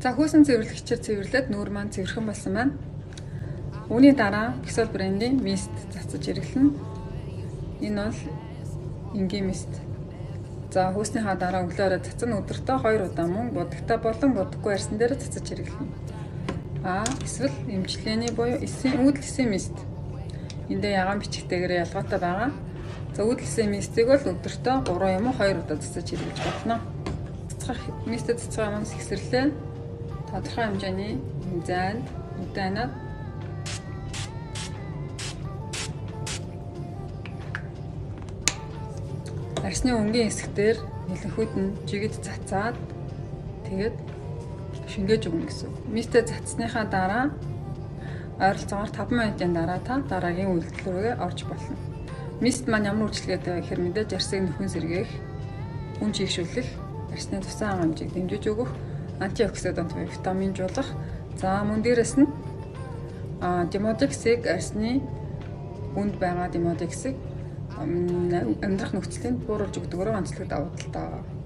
За хөөсөн цэвэрлэгчээр цэвэрлээд нүүр маань цэвэрхэн болсон байна. Үүний дараа Bixol брендийн mist цацаж хэрэглэнэ. Энэ бол энгийн mist. За хөөснийхаа дараа өглөө орой цацна, өдөртөө 2 удаа мөн будагтай болон будаггүй арьсан дээр цацаж хэрэглэнэ. А эсвэл эмчилгээний буюу эсийн үүдэл эсийн mist. Эндээ ягаан бичгтэйгээр ялгаатай байгаа. За үүдэл эсийн mist-ийг бол өдөртөө 3 юм уу 2 удаа цацаж хэрэглэж болно. Цацах mist-д цацах юм сэгсэрлээ. Тодорхой хэмжээний зайд нүдэ анаад арьсны өнгийн хэсгээр нэлэнхүйд нь жигд цацаад тэгээд шингээж өгнө гэсэн. Mist-ээ цацсныхаа дараа ойролцоогоор 5 минутын дараа та дараагийн үйлдэл рүүгээ орж болно. Mist маань ямар үйлчилгээтэй вэ гэхээр мэдээж арьсыг нөхөн сэргээх, үн чийгшүүлэх, арьсны тусан хангамжийг дэмжиж өгөх, антиоксидант буюу витаминжуулах. За мөн дээрэс нь демодексийг арьсны үнд байгаа демодексийг амьдрах нөхцөлийг бууруулж өгдөгөөрөө онцлог давуу талтай.